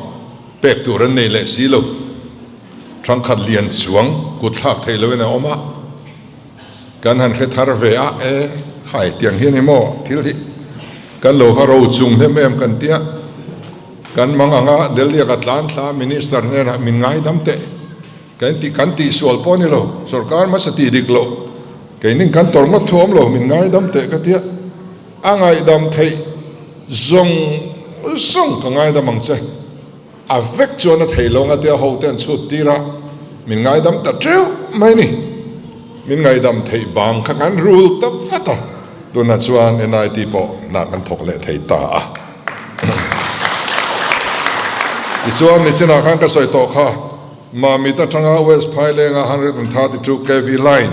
pek tur an nei leh si lo. Thangkhat lian chuang kut thlak thei loin a awm a. Kan han hre thar ve a, e, hai tiang hi a ni maw thil hi kan lo va ro chung hnem em kan tia. Kan mang anga Delhi a ka tlan thla Minister hnenah min ngaidam teh kan tih kan tihsual pawh a ni lo, sorkar hmasa tih dik loh keinin kan tawrh ngawt thu awm lo min ngaidam teh ka tia, a ngaihdam theih zawng zawng ka ngaidam ang che. A vek chuan a thei lo ngatia ho te an chhut tir a, min ngaidam ta teuh mai ni. Min ngaidam theih bang kha kan rul ta vat a, tunah chuan NIT pawh hna kan thawk leh thei ta a. Tichuan nichinah khan ka sawi tawh kha, Mamit atanga West Phailenga 132 kv line,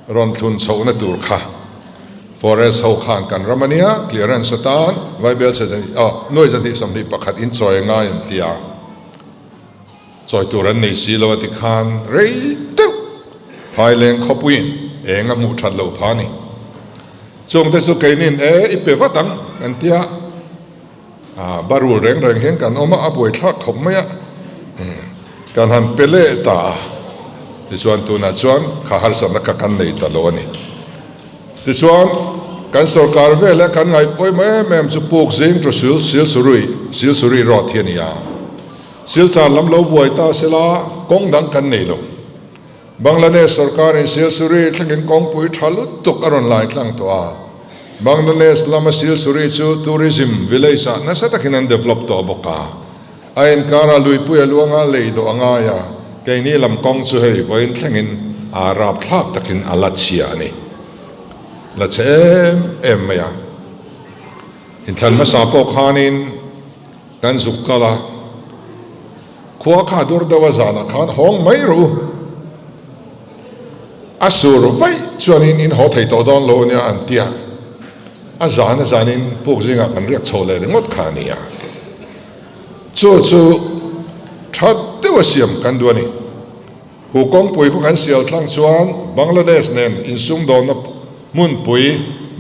Rawn thlun chhohna tur kha Forest ho khan kan ram a nia, clearance atan Vaibel che aw nuai 221 in chawi a ngai an ti a, chawi tur an nei si lo a ti khan rei deuh Phaileng khawpuiin eng a hmuh that loh pha a ni. Chungte chu keinin e i pe vat ang kan tia a barul reng reng hian kan awm a, a buaithlak khawp mai a, kan han pe leh ta a, tichuan tunah chuan kha harsatna kha kan nei ta lo a ni. Tichuan kan sorkar vel a kan ngaih pawimawh em em chu puk zing to sil Silsurui Silsuri road hi a ni a, Silchar lam lo buai ta sela kawng dang kan nei lo. Bangladesh sorkarin Silsuri thlengin kawngpui tha lutuk a rawn lai tlang tawh a. Bangladesh lama Silsuri chu tourism village ah nasa takin an develop tawh bawk a. A inkara luipui a luanga lei dawh a ngai a, keini lam kawng chu hei vawiin thlengin aa rapthlak takin a la chhia a ni. La chhe em em mai a. Inthlan hmasa pawh khanin kan zuk kal a. Khua kha dur deuh a zanah khan hawng mai rawh u. A sur vaih chuanin in haw thei tawh dawn lo ania an ti a. A zan a zanin puk zingah kan riak chho leh ringawt kha a ni a. Chu chu tha deuh a siam kan duh a ni. Hu kawngpui khu kan sial thlang chuan Bangladesh nen insumdawnna hmunpui,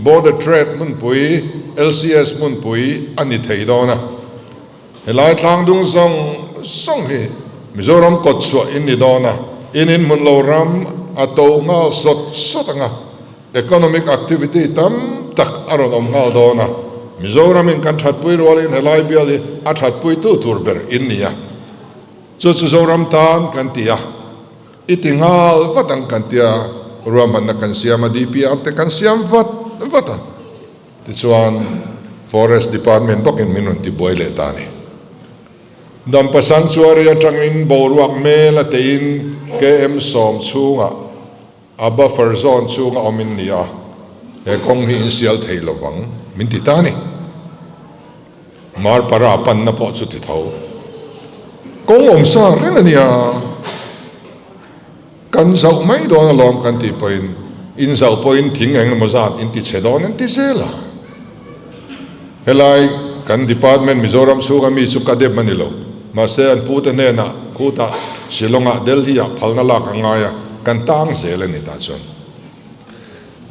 border trade hmunpui, LCS hmunpui a ni thei dawn a. Helai tlangdung zawng zawng hi Mizoram kawt chhuah in ni dawn a, in inhmun lo ram a to nghal sawt sawt ang a, economic activity tam tak a rawn awm nghal dawn a, Mizoram in kan thatpui rualin helai bial hi a thatpuitu tur ber in ni a, chu chu Zoram tan kan ti a, i ti nghal vat ang kan tia ruahmanna kan siam a, DPR te kan siam vat vat a. Tichuan, Forest Department bawkin min rawn tibuai leh ta a ni. Dampa Sanctuary atangin boruak mel a teiin KM 10 chhungah a buffer zone chhunga awm in ni a, he kawng hi in sial thei lovang min ti ta a ni. Marpara panna pawh chu ti tho. Kawng awm sa reng a nia. Kan zauh mai dawn alawm kan tih pawhin in zauh pawhin thing eng emaw zat in ti chhe dawn an ti zel a. Helai kan department Mizoram chhunga mi chu ka dem a ni lo. Mahse an pute hnenah khutah Shillongah Delhi-ah phalna lak a ngai a, kan tang zel a ni tah chuan.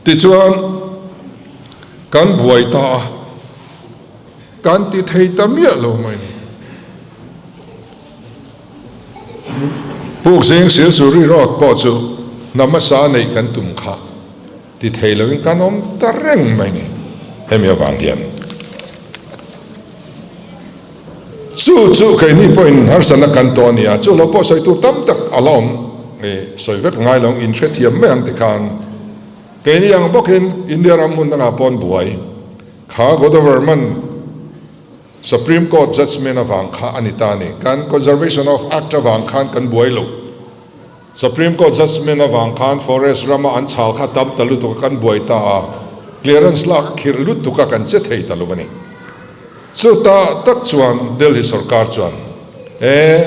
Tichuan kan buai ta a. Kan ti thei ta miah lo mai ni. Pukzing Silsuri Road pawh chu hna hmasa neih kan tum kha ti thei loin kan awm ta reng mai ni. Hemi avang hian chu chu keini pawhin harsatna kan tawh a ni a, chu lo pawh sawi tur tam tak a la awm nge sawi vek ngai lo in hrethiam mai ang tikhan keini ang bawkin India ram hmun dangah pawn buai kha Godavarman Supreme Court judgement avang kha a ni ta a ni. Kan Conservation of Act avang khan kan buai lo. Supreme Court judgement avang khan forest rama an chhal kha tam ta lutuk a kan buai ta a, clearance lak a khirh lutuk a kan che thei ta lo a ni. Chuta tak chuan Delhi sorkar chuan he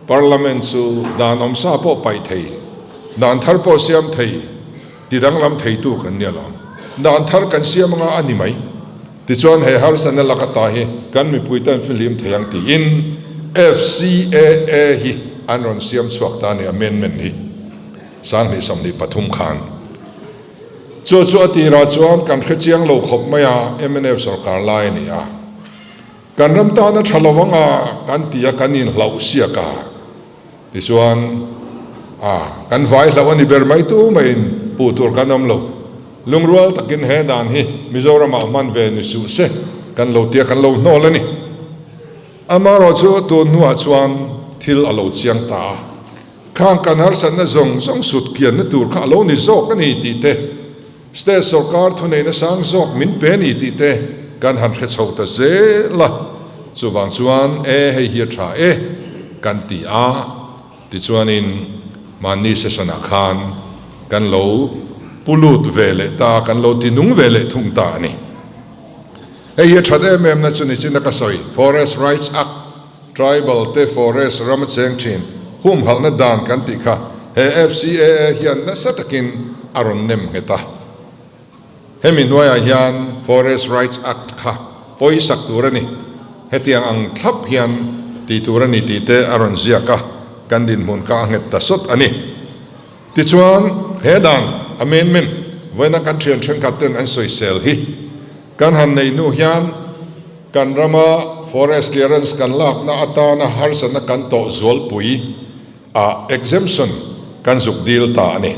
Parliament chu dan awmsa pawh paih thei, dan thar pawh siam thei, Ti danglam theitu kan nia lo. Dan thar kan siam anga a ni mai. Tichuan he harsatna lak ata hi kan mipui ten fihlim thei ang tiin FCAA hi an rawn siam chhuak ta a ni, amendment hi 2023 khan. Chu chu a tirah chuan kan hre chiang lo khawp mai a, mnf sorkar lai a ni a. Kan ram tan a tha lo anga kan ti a, kan inhlauh siak a. Tichuan, a, kan vai hlauh a ni ber mai tu maiin puh tur kan awm lo. Lungrual takin he dan hi Mizoramah hman ve ni suh se kan lo tia kan lo hnawl a ni. Amaherawh chu tun hnuah chuan thil a lo chiang ta a, khang kan harsatna zawng zawng sut kianna tur kha a lo ni zawk a ni tih te, State sorkar thuneihna sang zawk min pe ni tih te kan han hre chho ta zel a, chuvang chuan e hei hi a tha e kan ti a, tichuanin mahni session ah khan kan lo pu lut ve leh ta, kan lo ti nung ve leh thung ta a ni. Hei hi a that em em na chu nichin a ka sawi, Forest Rights Act, Tribal te forest ram a cheng thin humhalhna dan kan tih kha he FCAA hian nasa takin a rawn nem nghet a. Hemi hnuaiah hian Forest Rights Act kha pawisak tur a ni. Hetiang ang thlap hian ti tur a ni tih te a rawn ziak a, kan dinhmun kha a nghet ta sawt a ni. Tichuan, he dan Amendment, vawiina kan thian thenkhat ten an sawisel hi kan han nei hnu hian kan rama forest clearance kan lakna atana harsatna kan tawh zualpui ah exemption kan zuk dil ta a ni.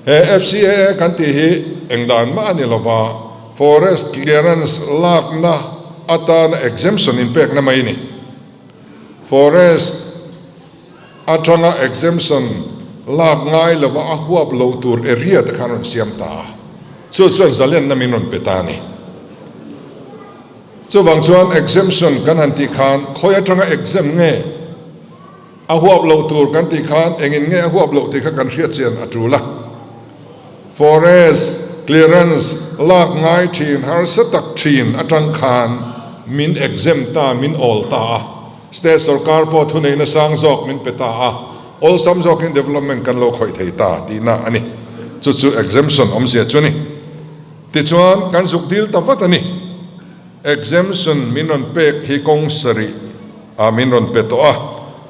He FCAA kan tih hi eng dan mah a ni lova, forest clearance lakna atana exemption inpekna mai a ni. Forest atanga exemption lak ngai lova a huap lo tur area te khan rawn siam ta a, chu chuan zalenna min rawn pe ta a ni. Chuvang chuan exemption kan han tih khan khawi atanga exempt nge a huap loh tur kan tih khan engin nge a huap loh tih kha kan hriat chian a tul a. Forest clearance lak ngai thin harsa tak thin atang khan min exempt ta, min awl ta a. State sorkar pawh thuneihna sang zawk min pe ta a, awlsam zawkin development kan lo khawih thei ta tihna a ni. Chu chu exemption awmzia chu a ni. Tichuan, kan zuk dil ta vat a ni. Exemption min rawn pek hi kawng sarih ah min rawn pe tawh a,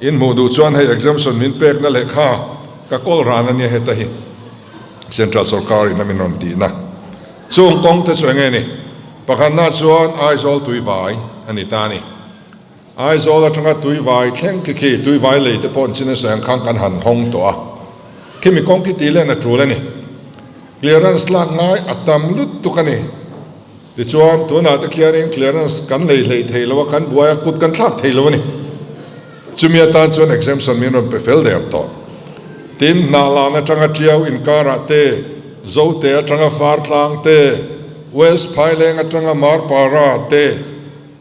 in hmuh duh chuan hei exemption min pekna lehkha ka kawl ran a nia heta hi Central sorkar in a min rawn tihna. Chung kawng te chu enge ni? Pakhatna chuan Aizawl Tuivai a ni ta a ni. Aizawl atanga Tuivai thleng khi khi Tuivai lei te pawh an chin a sawi ang khan kan han hawng tawh a, khimi kawng khi tih len a tul a ni. Clearance lak ngai a tam lutuk a ni. Tichuan tunah te khianin clearance kan lei hleih thei lo a, kan buai a, kut kan thlak thei lo a ni. Chumi atan chuan exemption min rawn pe fel der tawh. Tin, Hnahlan atanga Tiau inkarah te, Zote atanga Fartlang te, West Phaileng atanga Marpara te,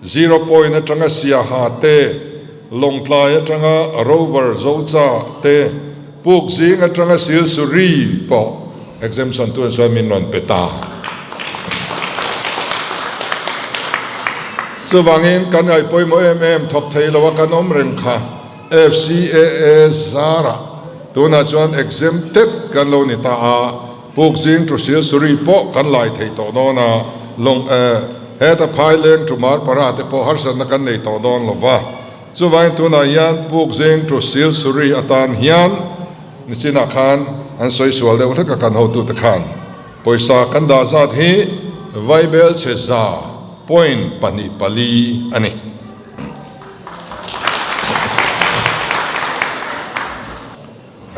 Zero Point atanga Siaha te, Lawngtlai atanga Rover Zocha te, Pukzing atanga Silsuri pawh exemption tuan chuan min rawn pe ta. Chuvangin kan ngaih pawimawh em em thawk thei lo a kan awm reng kha FCAA zarah tunah chuan exempted kan lo ni ta a. Pukzing to Silsuri pawh kan lai thei tawh dawn a, lawng eh heta Phaileng to Marpara te pawh harsatna kan nei tawh dawn lo va. Chuvangin tunah hian Pukzing to Silsuri atan hian nichinah khan an sawi sual deuh hlek a kan hotute khan pawisa kan dah zat hi Vaibel chhe za point 24 a ni.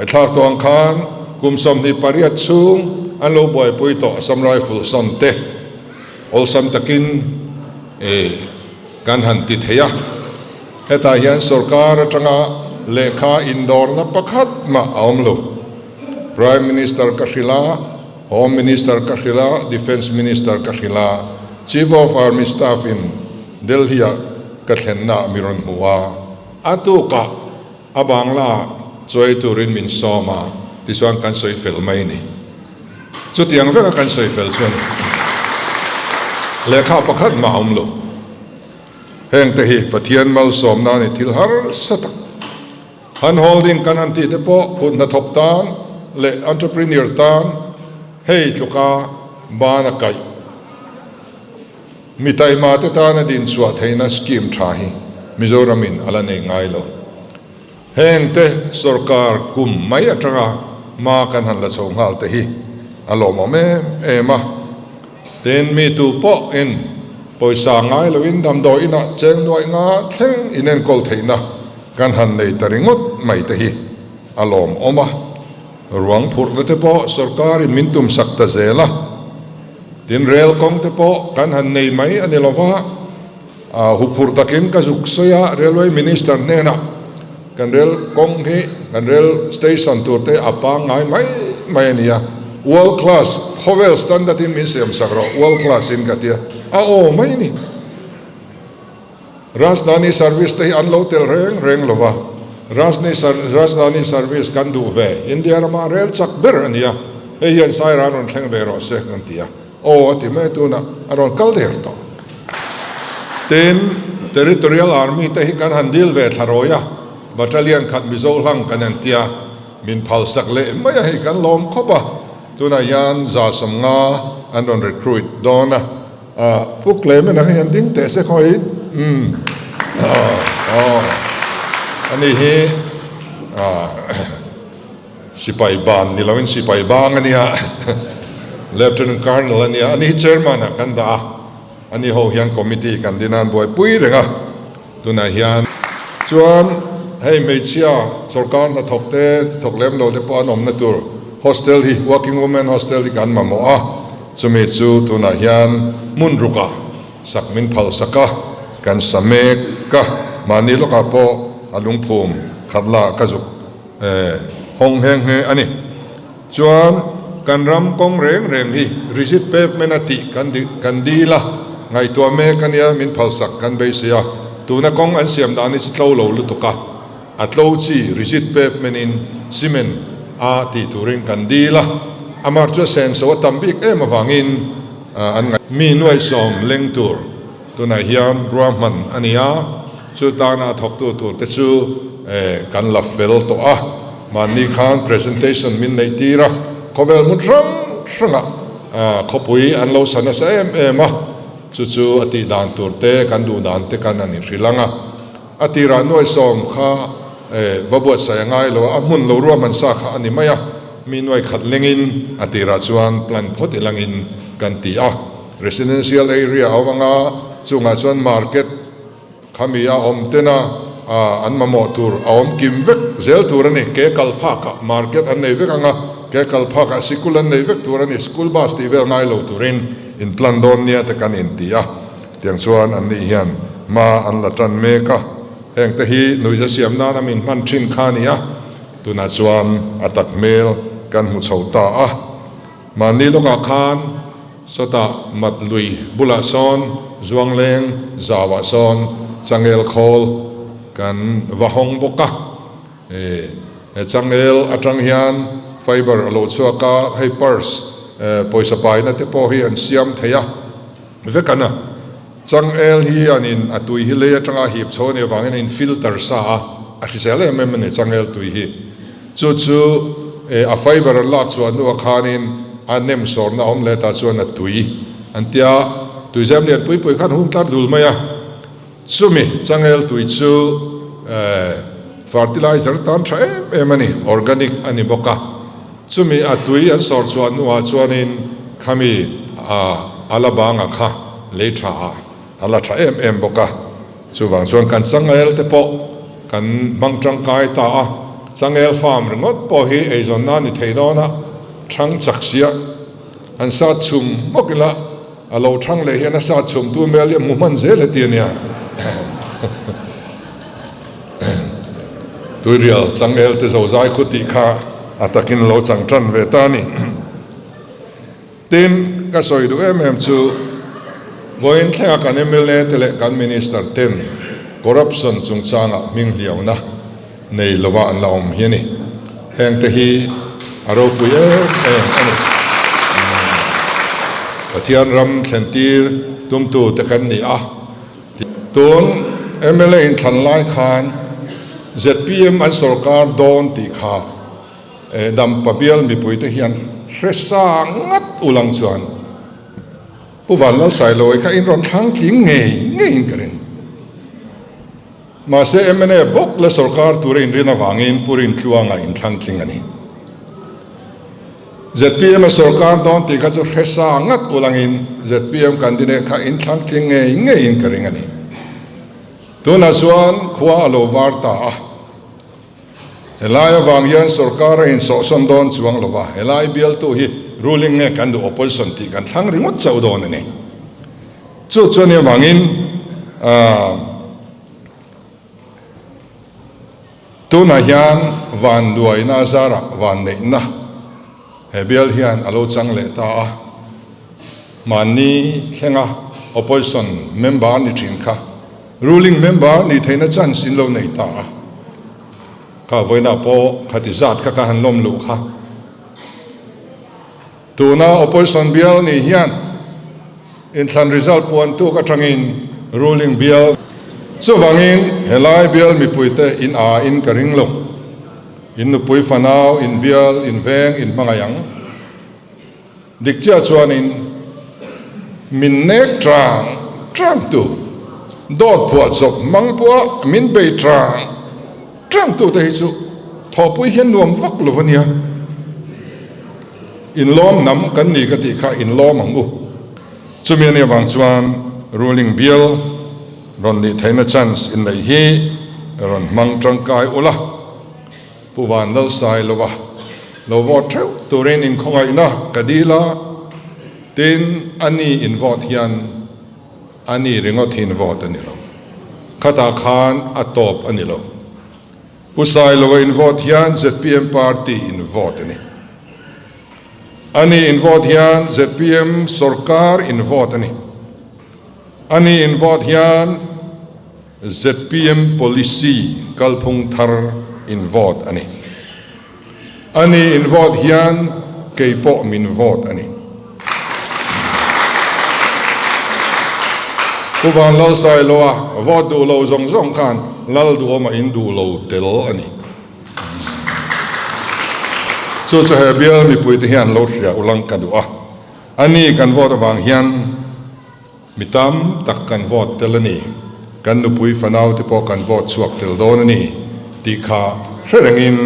Ngaihthlak tawh ang khan kum 28 chhung an lo buaipui tawh Assam Rifle sawn te awlsam takin kan han ti thei a. Hetah hian sorkar atanga lehkha indawrna pakhat mah a awm lo. Prime Minister ka hrilh a, Home Minister ka hrilh a, Defence Minister ka hrilh a, Chief of Army Staff in Delhi-ah ka thlenna mi rawn hmu a, a tukah A bangla chawi turin min sawm a, tichuan kan sawi fel mai ni. Chutiang veka kan sawi fel chu a ni. Lehkha pakhat mah a awm lo. Hengte hi Pathian malsawmna a ni thil harsa tak. Han holding kan han tih te pawh kut hnathawk tan leh entrepreneur tan hei tluka ban a kaih. Mi taima te tana din chhuah theihna scheme tha hi Mizoram in a la nei ngai lo. Heng te sorkar kum mai atanga hma kan han la chho nghal te hi a lawmawm em em a. Tin, mi tu pawh in pawisa ngai lo in damdawi inah cheng nuaih nga thleng inenkawl theihna kan han nei ta ringawt mai te hi a lawmawm a. Ruang phurhna te pawh sorkar in min tumsak ta zel a. Tin, rel kawng te pawh kan han nei mai a ni lo va, huphurh takin ka zuk sawi a, Railway Minister hnenah kan rel kawng hi kan rel station tur te a pangngai mai mai a ni a, world class khawvel standard in min siam sak rawh, world class in ka ti a, a aw mai a ni. Rajdhani service te hi an lo tel reng reng lo va, Rajdhani service kan duh ve, India rama rel chak ber a ni a, hei hian Saira an rawn thleng ve rawh se kan ti a, aw a ti mai tunah a rawn kal der tawh. Tin, Territorial Army te hi kan han deal ve thla rawi a, Battalion khat Mizo hlang kan en tia, min phalsak leh mai a, hei kan lawm khawp a, tunah hian 150 an rawn recruit dawn a. Ah, Pu Clement a hian ding teh se khawi umm aw ani hi ah Sipai ban ni loin sipai bang a nia, Lieutenant Colonel a nia, ani hi Chairman ah kan dah a, ani ho hian committee kan din a an buaipui reng a, tunah hian. Chuan hei hmeichhia sorkar hnathawk te thawk lem lo te pawh an awmna tur hostel hi Working Women Hostel hi kan mamawh a, chumi chu tunah hian hmun rukah sak min phal sak a, kan sa mek a, mahni lawkah pawh a lungphum khat lah ka zuk hawng nghe nghe a ni. Chuan kan ram kawng reng reng hi rigid pavement a tih kan kan dil a, ngaihtuah mek a nia min phalsak kan beisei a, tuna kawng an siam dan hi chu tlo lo lutuk a, a tlo chi rigid pavement in cement a tih turin kan dil a, amah chu a senso a tam bik em avangin an ngaih. Mi nuaihsawm leng tur Tunah hian ruahman a ni a, chu tana thawktu turte chu kan la fel tawh a. Mahni khan presentation min neih tir a, khawvel hmun hrang hrangah khawpui an lo sa nasa em em a, chu chu a tih dan turte kan duh dan te kan han inhrilh ang a. A tirah nuaisawm kha va buatsaih a ngai lo a, a hmun lo ruahman sa kha a ni mai a, mi nuai khat lengin a tirah chuan plan phawt ilangin kan ti a. Residential area a awm anga chungah chuan market khami a awm tena an mamawh tur a awm kim vek zel tur a ni. Ke kal phakah market an nei vek anga ke kal phakah sikul an nei vek tur a ni. School bus tih vel ngai lo turin in plan dawn nia te kan inti a, tiang chuan an nih hian hma an la tan mek a. Heng te hi nuihza siam nana min hman thin kha a ni a, tunah chuan a tak hmel kan hmu chho ta a. Mahni lawkah khan sawtah mat lui bulah sawn Zuangleng zauah sawn changel khawl kan va hawng bawk a. He changel atang hian fiber a lo chhuak a, hei purse pawisa paina te pawh hi an siam thei a vek an a. Changel hi an in a tui hi lei atanga hip chho a nih avangin a in filter sa a, a hrisel em em a ni changel tui hi. Chu chu a fiber an lak chhuah hnuah khanin a nem sawrna a awm leh tah chuan a tui an tia, tui zem lian pui pui khan hung tlat dul mai a. Chumi changel tui chu fertilizer tan tha em em a ni, organic a ni bawk a. Chumi a tui an sawr chhuah hnuah chuanin khami a la banga kha lei tha ah a la tha em em bawk a. Chuvang chuan kan changel te pawh kan hmang tangkai ta a, changel farm ringawt pawh hi eizawnna a ni thei dawn a, thang chak sia an sat chhum bawk ila a lo thang leh hian a sat chhum tu mel hi a hmu hman zel heti a nia. Tuirial changel te zozai khu tih kha a takin lo chang tan ve ta a ni. Tin, ka sawi duh em em chu vawiin thlenga kan mla te leh kan Minister ten corruption chungchangah hming hliauna nei lova an la awm hi a ni. Heng te hi a ropui em em a ni. Pathian ram thlentir tumtu te kan ni a. Tun mla inthlan lai khan zpm an sorkar dawn tih kha Dampa bial mipuite hian hre sa ngat ulang chuan Pu Vanlalsailoe kha in rawn thlang tling ngei ngeiin ka ring. Mahse mna bawk la sorkar tura inrin avangin Pu Rintluanga in thlang tling a ni. Zpm a sorkar dawn tih kha chu hre sa ngat ulangin zpm candidate kha in thlang tling ngei ngeiin ka ring a ni. Tunah chuan khua a lo var ta a. Helai avang hian sorkar a insawhsawn dawn chuang lo va, helai bialtu hi ruling nge kan duh opposition tih kan thlang ringawt chauh dawn a ni. Chu chuan avangin tunah hian vanduaina zarah vanneihna he bial hian a lo chang leh ta a, mahni thlenga opposition member ni thin kha Ruling member nih theihna chance in lo nei ta a, kha vawiinah pawh khati zat kha ka han lawm luh kha. Tuna opposition bial nih hian inthlan result puan tuk atangin ruling bial chuvangin helai bial mipuite in a in ka ring lo. In nupui fanau, in bial, in veng, in hmangaih ang. Dik chiah chuanin min nek tang tang tu, dawt phuah chawp hmang pawha min bei tang tang tu te hi chu thawhpui hian nuam vak lo a nia. Inlawm hnam kan ni ka tih kha inlawm ang u. Chumi a nih avang chuan ruling bial rawn nih theihna chance inneih hi rawn hmang tangkai ula. Pu Van Lalsailova lo vote theuh turin inkhawngaihna ka dil a, tin a ni in vote hian a ni ringawt hi in vote a ni lo. Khatah khan a tawp a ni lo. Pu Sailova in vote hian zpm party in vote a ni. A ni in vote hian zpm sorkar in vote a ni. A ni in vote hian zpm policy kalphung thar in vote a ni. A ni in vote hian kei pawh min vote a ni. Pu Van Lalsailoa vote duh lo zawng zawng khan Lalduhawma in duh lo tel a ni. Chu chu he bial mipuite hian lo hria ulang ka duh a. A ni kan vote avang hian Mi tam tak kan vote tel a ni, kan nupui fanau te pawh kan vote chhuak tel dawn a ni tih kha hre rengin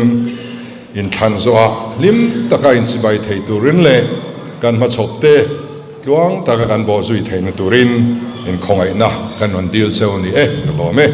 inthlan zawhah hlim taka inchibai thei turin leh kan hmachhawp te tluang taka kan bawhzui theihna turin inkhawngaihna kan rawn dil cheu a ni e, ka lawm e.